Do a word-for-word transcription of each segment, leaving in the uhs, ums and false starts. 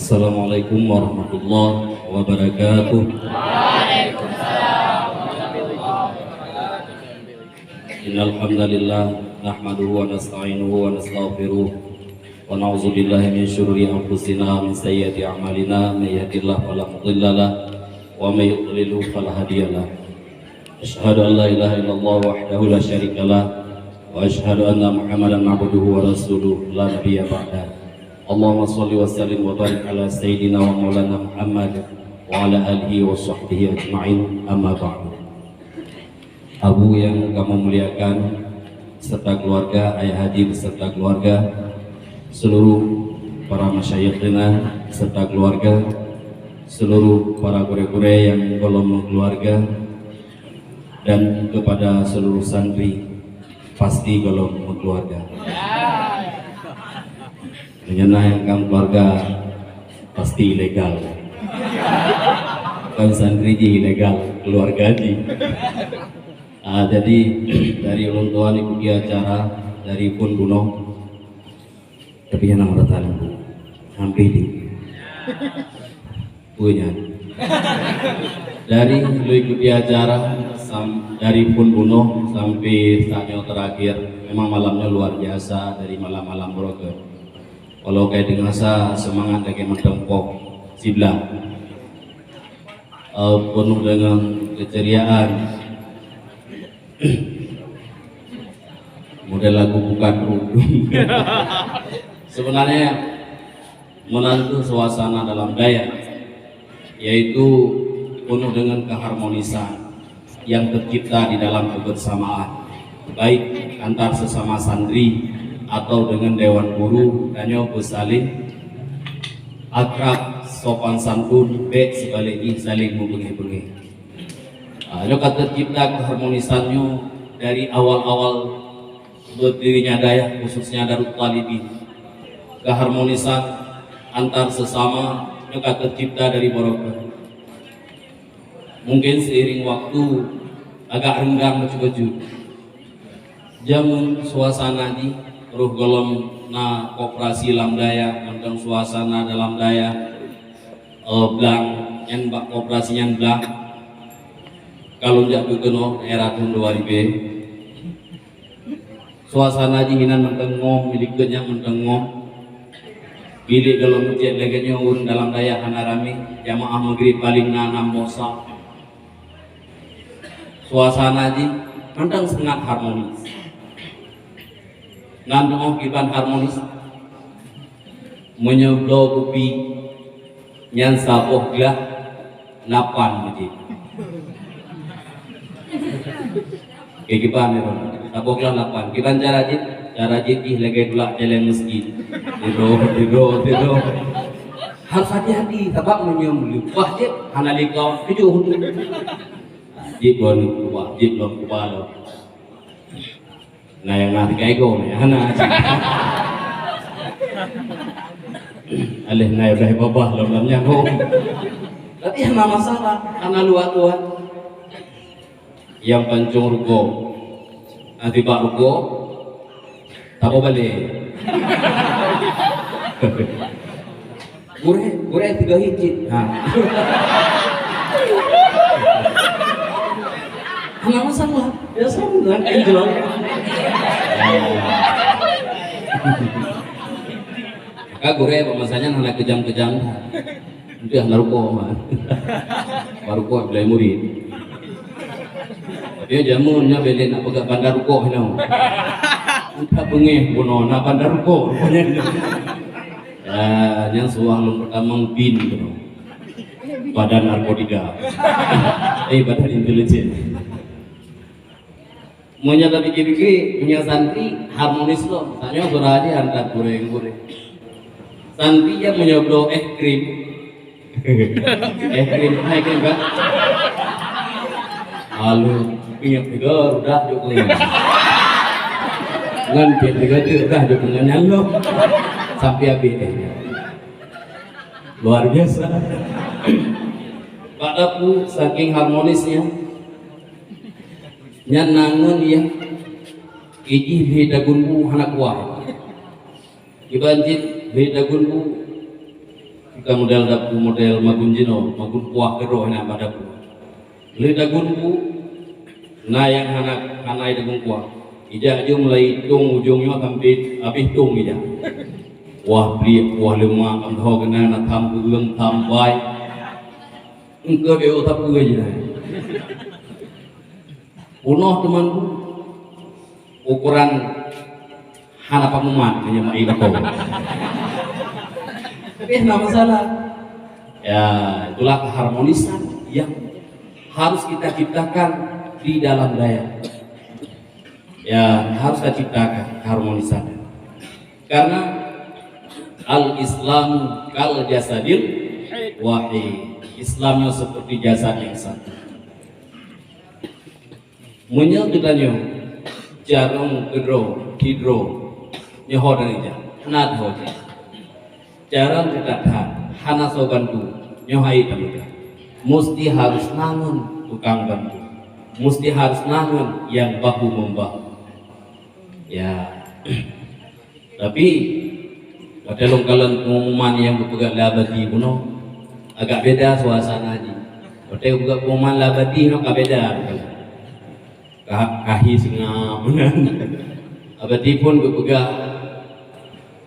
Assalamualaikum warahmatullahi wabarakatuh. Innal hamdalillah, nahmaduhu wa nasta'inuhu wa nastaghfiruh, wa na'udzu billahi min syururi anfusina wa min sayyiati a'malina. May yahdihillahu fala mudhillalah, wa may yudlilhu fala hadiyalah. Asyhadu an la ilaha illallah wahdahu la syarikalah, wa asyhadu anna Muhammadan abduhu wa rasuluh la nabiyya ba'dah. Allahumma shalli wa sallim wa barik ala sayyidina wa maulana Muhammad wa ala alihi wa sahbihi ajma'in, amma ba'du. Abu yang kami muliakan, serta keluarga, Ayah Haji beserta keluarga, seluruh para masyayikhina serta keluarga, seluruh para gurée-gurée nyang gohlom meukeuluarga, dan kepada seluruh santri, pasti gohlom meukeuluarga. Meunyoe na nyang ka meukeuluarga, pasti ilegal. Kon santri jih ilegal, keuluarga jih. Ah, jadi, dari ulôn tuan ikuti acara dari phon bunoe. Tapi nyang na meurata lom, Bu. Hampir di. Peue nyan? Dari lôn ikuti acara sam-, dari phon bunoe sampai saat nyoe terakhir, memang malam nyoe luar biasa dari malam-malam barokah. Walau kai teungoh sa, seumangat lagée mantong poh siblaih. Eh, penuh dengan keceriaan. Model lagu bukan ru. Sebenarnya, meunan kheueh suasana dalam dayah, yaitu penuh dengan keharmonisan yang tercipta di dalam kebersamaan, baik antar sesama santri atau dengan dewan guru, tanyoe beusaléng akrab, sopan santun, bék sibalék jih saléng meubeungéh-beungéh. Ah, nyoe ka teucipta keharmonisan nyoe dari awal-awal berdirinya dayah, khususnya Darut Talibin. Keharmonisan antar sesama nyoe ka teucipta dari barokah. Mungkin seiring waktu agak renggang bacut-bacut. Jameun suasana jih, roh gohlom na koperasi lam dayah, mantong suasana dalam dayah, eh, blang, nyan bak koperasi nyan blang. Ka lôn jak keunoe daerah thôn dua ribèe. Suasana jih inan mantong ngom, milék geuh nyan mantong ngom. Bilék gohlom meucék lagée nyoe ureuëng dalam dayah hana ramé, jamaah Maghrib paleng na nam boh sa. Suasana jih mantong sangat harmonis. Nan teungoh kiban harmonis, meunyoe bloe kupi nyan saboh glah lapan meucit. Oke, kiban nyoe, saboh glah lapan. Kiban cara jih, cara jih jih lagée tulak jalan masjid. Tido, tido, tido. Harus hati-hati, sabab meunyoe meuleupah jih, hana likau, tujoh. Jih lom kuba, jih lom kuba lom. Nah, nyang na tiga ekor ni, hana. Aléh na udah babah lom lam nyang hom. Tapi hana masalah, hana luwat-luwat. Nyang pancong ruko. Nanti bak ruko, tabo balé. Gurée, gurée tiga hijit. Ha. Hana masalah. Ya, sama dengan enjoy. Ka gurée, pemasannya hana kejam-kejam. Entah hana rukoh mah. Baru kuat belai murid. Tapi jameun nyoe belen nak peugah bandar rukoh nyoe. Entah beungéh bunoe na bandar rukoh rupanya. Ah, nyang suah lôn pertama bin tu. Badan narkotika. Eh, badan intelijen. Meunyoe tapikir-pikir, meunyoe santri harmonis lom. Tanyoe gura aja antar gurée-gurée. Santri ya meunyoe bloe es krim. Es krim, es krim kan? Lalu, ingat juga udah jok ngon. Ngan pih juga tu udah jok ngon nyan lom. Sampai habis eh. Luar biasa. Pak Dapu saking harmonisnya. Nyan nangon ya. Ijih lé dagun bu hana kuah. Kiban jih Lheueh dagun bu, ka model dapu model magun jinoe, magun kuah keudroe na bak dapu. Lheueh dagun bu, na nyang hana, hana dagun kuah. Ijak jeuem mulai tông ujong nyoe sampai habéh tông ijak. Kuah pliek, kuah leumak, meuho keunan na tham beueng, tham bai. Engkau deo sapeue jih nyan. Peunoh teuma bu, ukuran hana pamumat nyan mak ibu. Tapi hana masalah. Ya, itulah keharmonisan yang harus kita ciptakan di dalam dayah. Ya, harus kita ciptakan keharmonisan. Karena al-Islam kal jasadil wahid. Islam nyoe seperti jasad yang satu. Meunyoe geutanyoe carông keudroe sidroe nyoe ho dan ija, na ho jih. Carông teuka that hana soe bantu, nyoe hai tameuga. Musti harus na ngon tukang bantu. Musti harus na ngon nyang bahu membahu. Ya. Tapi watée lôn kalon pengumuman nyang geupeugah lé Abati bunoe, agak beda suasana jih. Watée geupeugah pengumuman lé Abati nyoe ka beda. Ka, kahi seungab meunan. Abati pun geupeugah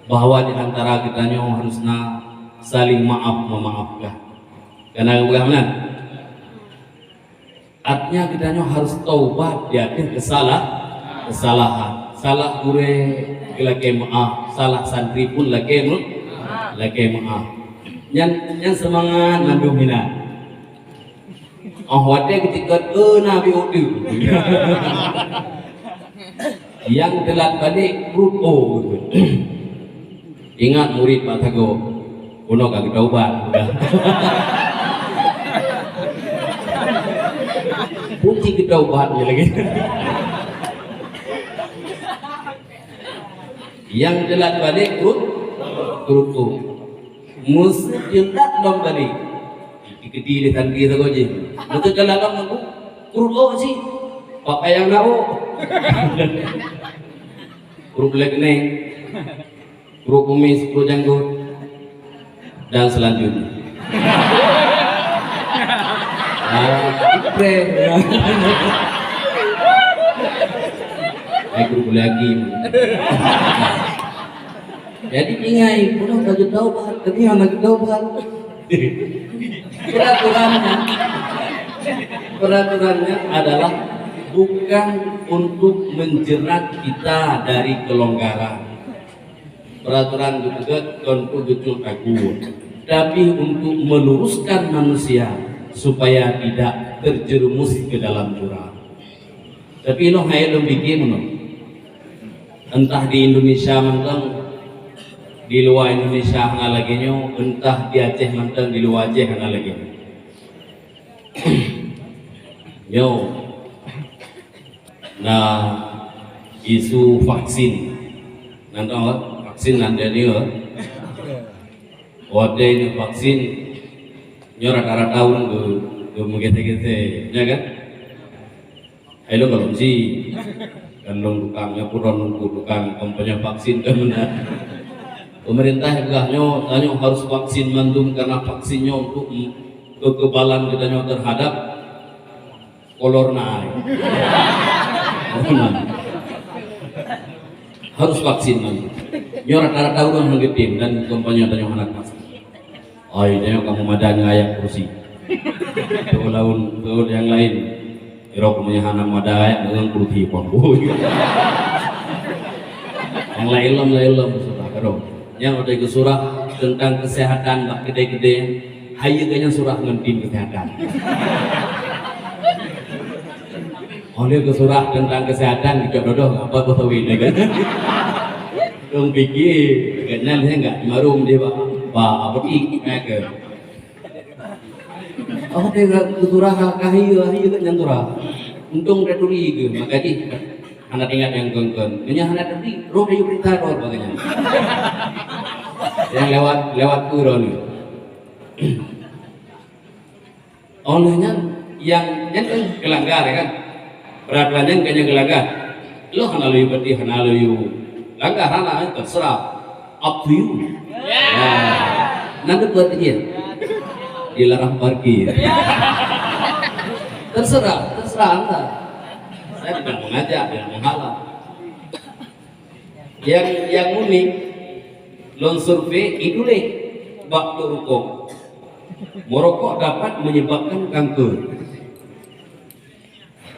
bahwa di antara geutanyoe harus na saling maaf memaafkan. Kana geupeugah meunan. Artinya geutanyoe harus taubat di ateueh kesalah-, kesalahan. Salah gurée geulakée meu'ah, salah santri pun lakée meu-, lakée meu'ah. Nyan, nyan seumangat mandum hinan. Oh watée geutikot, "Eh, na bi uteuk." Nyang teulat balek, pruet, oh. Ingat murit Pak Sagoe, bunoe ka geutaubat. Pun cit geutaubat je lagi. Nyang teulat balek, pruet, pruet, oh. Meuseuti teulat lom balek. Dikeudi lé santri sagoe jih. Beutôi dalam ngon pruet, oh, cit. Pak payang na, oh. Pruet lé keuneuk. Pruet kumis, pruet janggot. Dan selanjutnya. Ah, prank. Eh, guru kuliah lagi. Jadi ingai, bunoe ka geutaubat, tapi hana geutaubat. Peraturannya, peraturannya adalah bukan untuk menjerat kita dari kelonggaran. Peraturan geupeugah kon untuk geucok takue, tapi untuk meluruskan manusia supaya tidak terjerumus ke dalam jurang. Tapi lôn hai lôn pikir meunoe. Entah di Indonesia mantong, di luwa Indonesia hana lagée nyoe, entah di Aceh mantong, di luwa Aceh hana lagée nyoe. Nyoe na isu vaksin. Nan tahu vaksin nan dia ni, eh? Watée nyoe vaksin nyoe rata-rata ureuëng geu-, geumeugété-gété, ya kan? Hai lôn kalon si, kan lôn tukang nyoe pudon nungku tukang kampanye vaksin kan beuna. Pemerintah peugah nyoe, tanyoe harus vaksin mandum karena vaksin nyoe untuk m-, kekebalan geutanyoe terhadap kolor na ai. Harus vaksin mandum. Nyoe rata-rata ureuëng hana geutem dan kampanye tanyoe hana vaksin. Oi, tanyoe kamoe madan ngon ayat kursi. Teu lawan, teu nyang lain. Irok meunyo hana madan ayat ngon kursi pun. Nyang lain lom, lain lom surah kadang. Nyang ada ke surah tentang kesehatan bak gede-gede. Hai geuh nyan surah ngon tim kesehatan. Oleh ke surah tentang kesehatan, dicok dodoh, apa beutôi kan? Dong pikir, kena leh enggak marum dia, Pak. Pak, apa ti? Eh, ke? Oh, dia ke surah, kahia, kahia kat nyan surah. Untung dia turi ke, maka jih hana ingat nyang kon-kon. Meunyo hana turi, roh dia berita roh bagainya. Yang lewat, lewat tu roh ni. Oleh nyan, nyang nyan kan geulanggar, ya kan? Peraturan nyan kan nyang geulanggar. Lo hana laju berarti hana laju langgar, hana, terserah. Up to you. Ya. Nan dapat dia. Dilarang parkir. Terserah, terserah anda. Saya tidak mengajak, tidak menghalang. Yang, yang unik, lôn survei, itulah bak rukok. Merokok dapat menyebabkan kanker.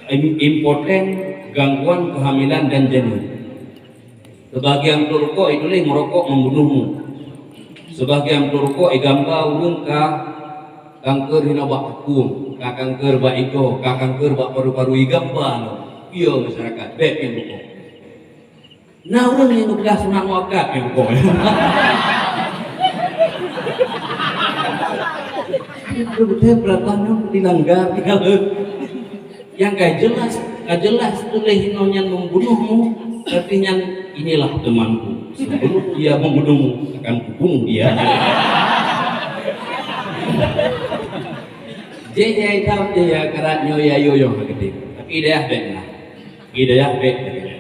Im-, impoten, gangguan kehamilan dan janin. Sebagian peurukoe itulah meurokok membunuhmu. Sebagian peurukoe igamba ureuëng ka kanker hinoe bak kukueng, ka kanker bak igoe, ka kanker bak paru-paru igamba lom. Iya masyarakat, bèk nyang rukok. Na ureuëng nyang geupeugah sunat muakkad nyang rukok. Beutôi-beutôi peuratoran nyoe dilanggar tinggai. Nyang ka jelas, ka jelas tuléh inoe nyan membunuhmu, tapi nyan inilah temanku. Sebelum dia membunuhmu, akan kubunuh dia. Jih ya hitam, jih ya karat nyoe ya yoyoh keudeh. Tapi dayah bèk na. Tapi dayah bèk na.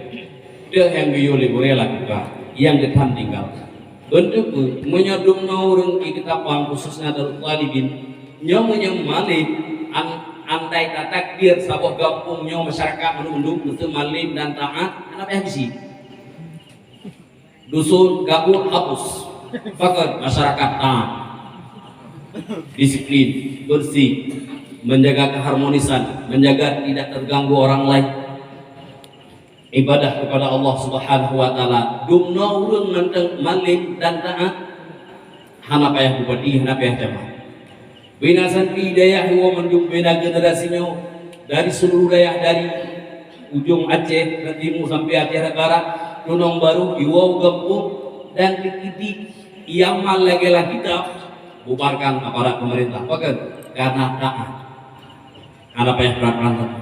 Deuh nyang geuyue lé gurée lakukan, nyang geutam tinggalkan. Beunteuk peue, meunyoe dumnoe ureuëng i keutapang, khususnya Darut Thalibin, nyoe meunyoe malem, an-, andai tatakdir saboh gampông nyoe masyarakat mandum-mandum beutôi malem dan taat, hana payah bisi. Dusun, gabut, hapus. Pakon masyarakat taat. Disiplin, bersih, menjaga keharmonisan, menjaga tidak terganggu orang lain. Ibadah kepada Allah Subhanahu wa Taala. Dumnoe ureuëng mantong malem dan taat, hana payah bupati, hana payah camat. Binasan pih dayah iwoe mandum bina generasi nyoe, dari seluruh dayah, dari ujong Aceh na timu sampai Aceh Barat, Gunong Baru, iwoe gampông dan dikiti iamal lagée lam kitab, bubarkan aparat pemerintah. Pakon? Karena taat. Hana payah peran-peran.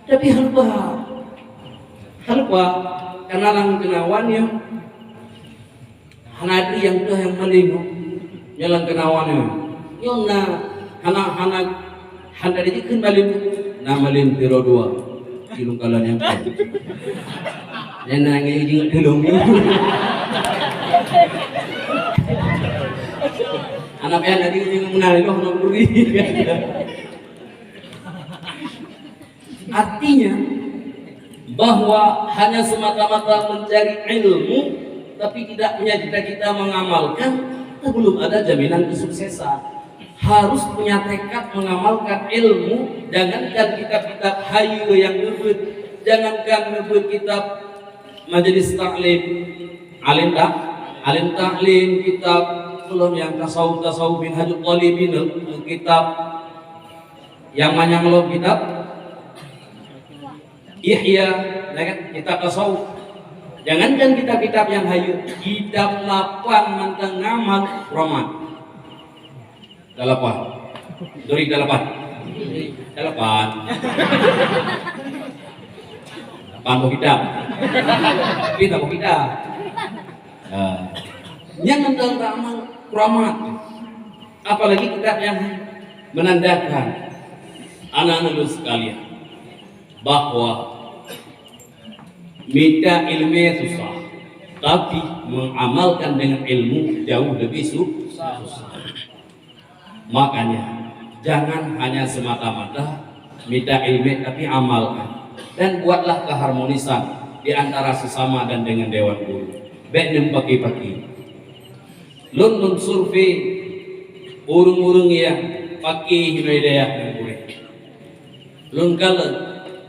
Tapi hana lupa. Hana lupa. Karena lam keunawan nyoe, hana ada nyang teuh nyang malem nyoe. Nyoe lam keunawan nyoe. Nyoe na hana, hana, hana dijikheun malem. Na malem tiro dua. Di lungkalan nyang kan. Nyan na ngieng jingok tulông. Hana payah na jingok meunan, hana buri. Artinya, bahwa hanya semata-mata mencari ilmu, tapi tidak punya cita-cita mengamalkan, itu belum ada jaminan kesuksesan. Harus punya tekad mengamalkan ilmu, jangankan kitab-kitab hayeue nyang neubeuet, jangankan neubeuet kitab majelis taklim, alim tak, alim taklim, kitab ulôn nyang tasawuf, tasawuf Minhajut Thalibin, kitab nyang manyang lom kitab Ihya, ya kan? Kitab tasawuf. Jangankan kitab-kitab nyang hayeue, kitab lapan mantong ngamal, ramat. Dalapan. Duri dalapan. Dalapan. Lapan boh kitab. Tapi tak boh kitab. Nah. Nyang mantong ngamal, ramat. Apalagi kitab nyang menandakan, anak-anak sekalian, bahwa mita ilmu susah, tapi mengamalkan dengan ilmu jauh lebih su-, susah. Makanya, jangan hanya semata-mata mita ilmu, tapi amalkan. Dan buatlah keharmonisan di antara sesama dan dengan dewan guru. Bèk nem paki-paki. Lôn, lôn survei ureuëng-ureuëng nyang paki hinoe dayah ngon gurée. Lôn kalon,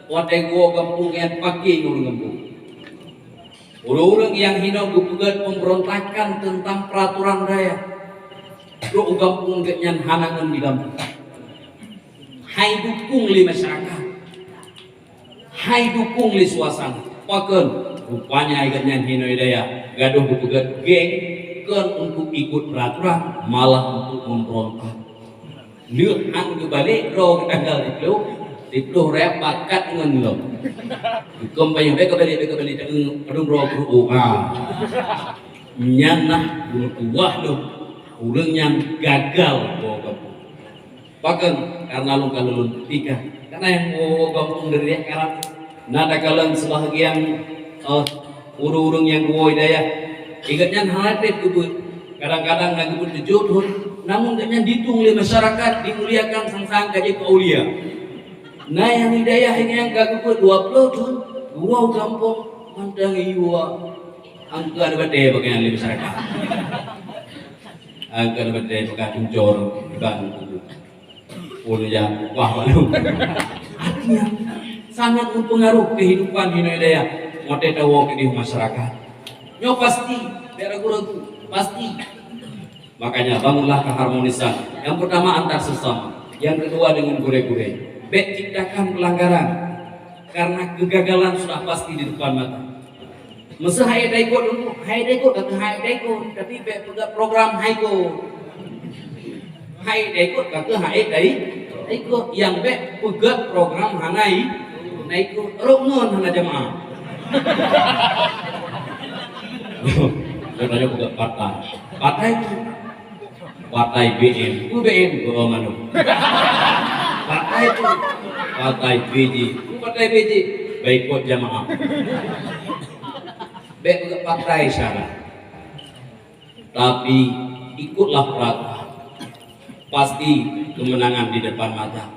watée geuwoe gampông nyan paki ngon ureuëng gampông. Ureuëng-ureuëng nyang hinoe geupeugét pemberontakan teuntang peuratoran dayah. Trok u gampông gét nyan hana ngon di gampông. Hai dukung lé masyarakat. Hai dukung lé suasana. Pakon? Rupanya gét nyan hinoe dayah. Gadôh geupeugét geng kon untuk ikut peraturan, malah untuk memberontak. Lheueh han geubalek droe geutanggal siplôh, siplôh raya pakat ngon lom. Geukheun panyang, "Bèk kabalek, bèk kabalek, padum droe keu ru'uh." Ha. Nyan nah bunoe tuwah lom. Ureuëng nyan gagal bawa gampông. Pakon? Karena lôn ka lôn buktikan. Karena nyang woe gampông dari karat, na takalon sebahagian, eh, ureuëng-ureuëng nyang woe dayah, Ingat nyan hana treb geubeuet. Kadang-kadang na geubeuet tujoh thon, namun gobnyan ditueng lé masyarakat, dimuliakan sang-sang ka jeuet keu aulia. Na nyang di dayah nyang ka geubeuet dua ploh thon, geuwoe u gampông mantong iyue angka batèe bak nyan lé masyarakat. Angka batèe bak cuncor ban. Ulôn jak upah baru. Artinya, sangat mempengaruhi kehidupan di dayah. Watèe tawoe keudéh masyarakat. Nyoe pasti, bèk ragu-ragu, pasti. Makanya bangunlah keharmonisan. Yang pertama antar sesama, yang kedua dengan gurèe-gurèe. Bèk ciptakan pelanggaran. Karena kegagalan sudah pasti di depan mata. Meuseu han ék taikot dulu, han ék taikot, kata han ék taikot, tapi bèk peugah program han ék ikot. Han ék taikot, kata han ék tai-, taikot. Nyang bèk peugah program hana i-, hana ikot. Rot ngon hana jamaah. Katanya peugah partai. Partai tu Partai B M, peue B M, beuo manok. Partai tu, partai B J, peue partai B J, baikot jamaah. Bèk peugah partai syarat. Tapi ikutlah peraturan. Pasti kemenangan di depan mata.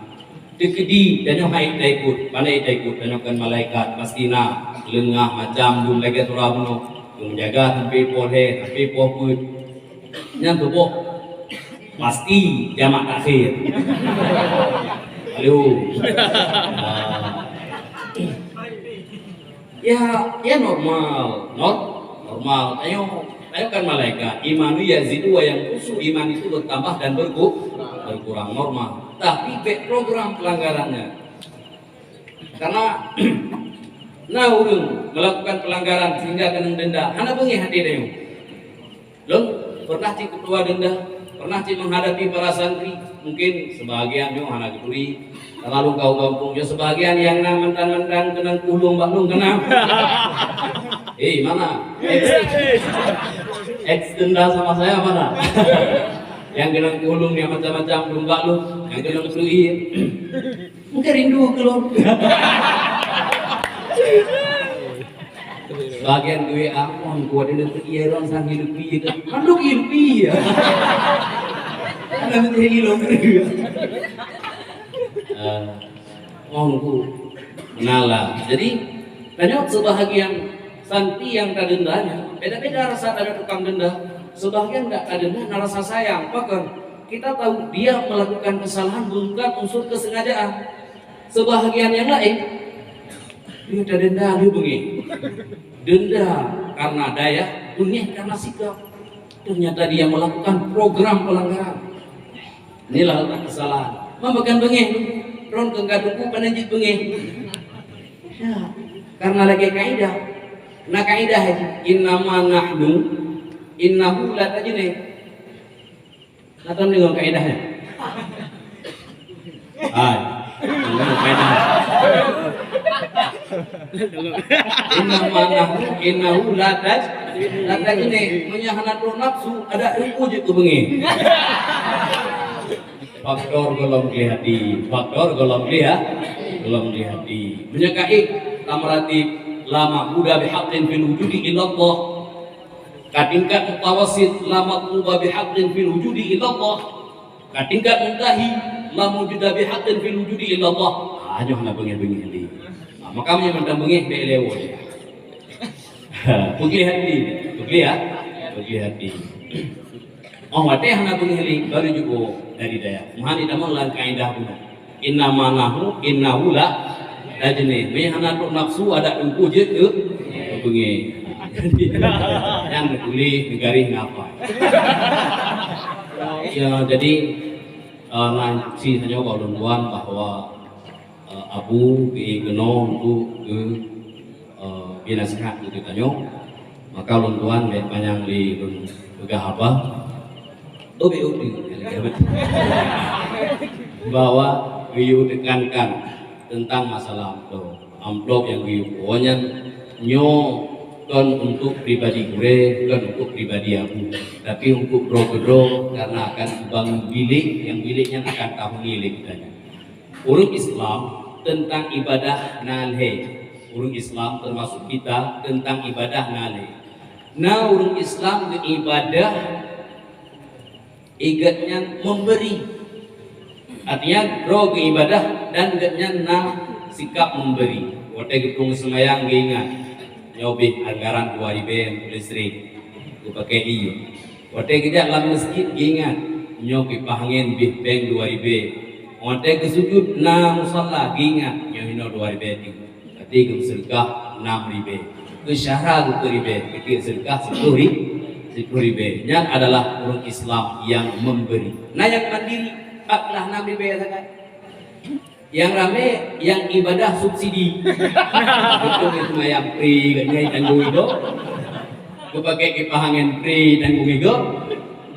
Teukeudi tanyoe han ék taikot, hana ék taikot, tanyoe kon malaikat, pasti na leungah macam dum lagèe surah bunoe. Meunjaga sampai poh lhèe, sampai poh peuet. Nyan tuboh pasti jamak takhir. Halo. Ah. Ya, ya normal. Nor-, normal. Tanyoe, tanyoe kon malaikat. Imanu yazidu wa yanqusu. Iman itu bertambah dan berku-, berkurang. Normal. Tapi bèk program pelanggarannya. Karena na ureueng melakukan pelanggaran sehingga keunong denda, hana beungèh até tanyoe. Lôn pernah cit keudua denda, pernah cit menghadapi para santri, mungkin sebahagian nyoe hana geuturi, terlalu kau gampông nyoe, sebahagian nyang na mantan-mantan keunong kulong bak lôn keunong. Eh, mana? Ex, ex denda sama saya mana? Nyang keunong kulong nyang macam-macam dum bak lôn, nyang keunong teuie. Mungkin rindu keu lôn. Sebagian duit amon kuat dia untuk iya orang sang hidup iya tu. Manduk hidup iya. Ada menteri ilong. Eh, oh, ku. Nala. Jadi, tanyoe sebahagian santri nyang tadendanya, beda-beda rasa tanyoe tukang denda. Sebahagian enggak tadenda na rasa sayang. Pakon? Kita tahu dia melakukan kesalahan bukan unsur kesengajaan. Sebahagian yang lain, dia tadenda, dia beungèh. Denda karena dayah, beungèh karena sikap. Ternyata dia melakukan program pelanggaran. Inilah letak kesalahan. Mambakkan beungèh, ron keu ka teungku pandai jeuet beungèh. Ya, karena lagèe kaidah. Na kaidah, innama nahnu, innahu la tajneh. Atau deungoe kaedahnya? Hai, deungoe kaedahnya. Inna ma'nahu, innahu la taj-, la tajni. Meunyoe hana trok nafsu, adak teungku jeuet keu beungèh. Faktor gohlom di hati, faktor gohlom di ha-, gohlom di hati. Meunyoe ka ék, tameuratéb, la ma'buda bihaqqin fil wujudi illallah. Ka tingkat mutawassit, la matluba bihaqqin fil wujudi illallah. Ka tingkat muntahi, la maujuda bihaqqin fil wujudi illallah. Ah, nyoe hana beungèh-beungèh lé. Ah, maka meunyoe mantong beungèh, bèk lé woe. Peugléh hati, peugléh ha-, peugléh hati. Oh, watèe hana beungèh lé, baru jiwoe dari dayah. Meuhana tamong lam kaedah bunoe. Inna ma'nahu, innahu la tajni. Meunyoe hana trok nafsu, adak teungku jeuet keu beungèh. Nyan tuléh neugaréh ngapa. Ya, jadi, eh, nan si tanyoe bak ulôn tuan bahwa, eh, Abu geuék keunoe untuk geu- eh, bri nasihat keu geutanyoe, maka ulôn tuan bèk panyang lé lôn peugah haba. Oh, bèk udeueng, bahwa geuyue tekankan tentang masalah amplop. Amplop nyang geuyue po nyan nyoe kon untuk pribadi gurèe, kon untuk pribadi Abu, tapi untuk droe keudroe, karena akan dibangun bilék, nyang bilék nyan akan tahuni lé geutanyoe. Ureueng Islam teuntang ibadah na lhèe. Ureueng Islam teumasok kita teuntang ibadah na lhèe. Na ureuëng Islam geuibadah, i gobnyan memberi. Artinya, droe geuibadah dan gobnyan na sikap memberi. Watée geuteueng seumayang geuingat, nyoe beh anggaran dua ribée listrik, geupakai ie. Watée geujak lam meuseujid geuingat, nyoe kipaih angén beh péng dua ribée. Watée geusujut na musala geuingat, nyoe hinoe dua ribée teuk. Berarti geuseudeukah enam ribée. Keu syahra geukheun ribée, keu seudeukah siplôh ri-, siplôh ribée. Nyan adalah ureuëng Islam nyang memberi. Na nyang mandiri, pat plah enam ribée sagai. Nyang ramé, nyang ibadah subsidi. Beutôi seumayang free, gobnyan tanggong igoe. Geupakai kipaih angén free, tanggong igoe.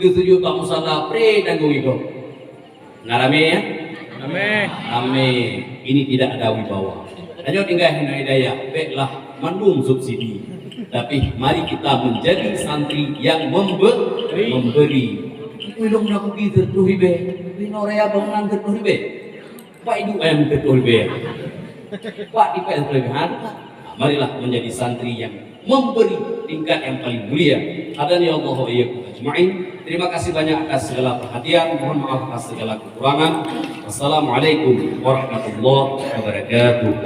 Geusujut bak musala free, tanggong igoe. Na ramé, ya? Ramé. Ramé. Ini tidak ada wibawa. Tanyoe tinggai hana hidayah, béklah mandum subsidi. Tapi mari kita menjadi santri yang membe-, memberi. Ulôn na kubi seratus ribèe, inoe raya bangunan seratus ribèe. Pak ibu ayam seratus ribèe. Pak di P S P H, marilah menjadi santri yang memberi tingkat yang paling mulia. Hadani Allah wa iyyakum ajma'in. Terima kasih banyak atas segala perhatian. Mohon maaf atas segala kekurangan. Wassalamualaikum warahmatullahi wabarakatuh.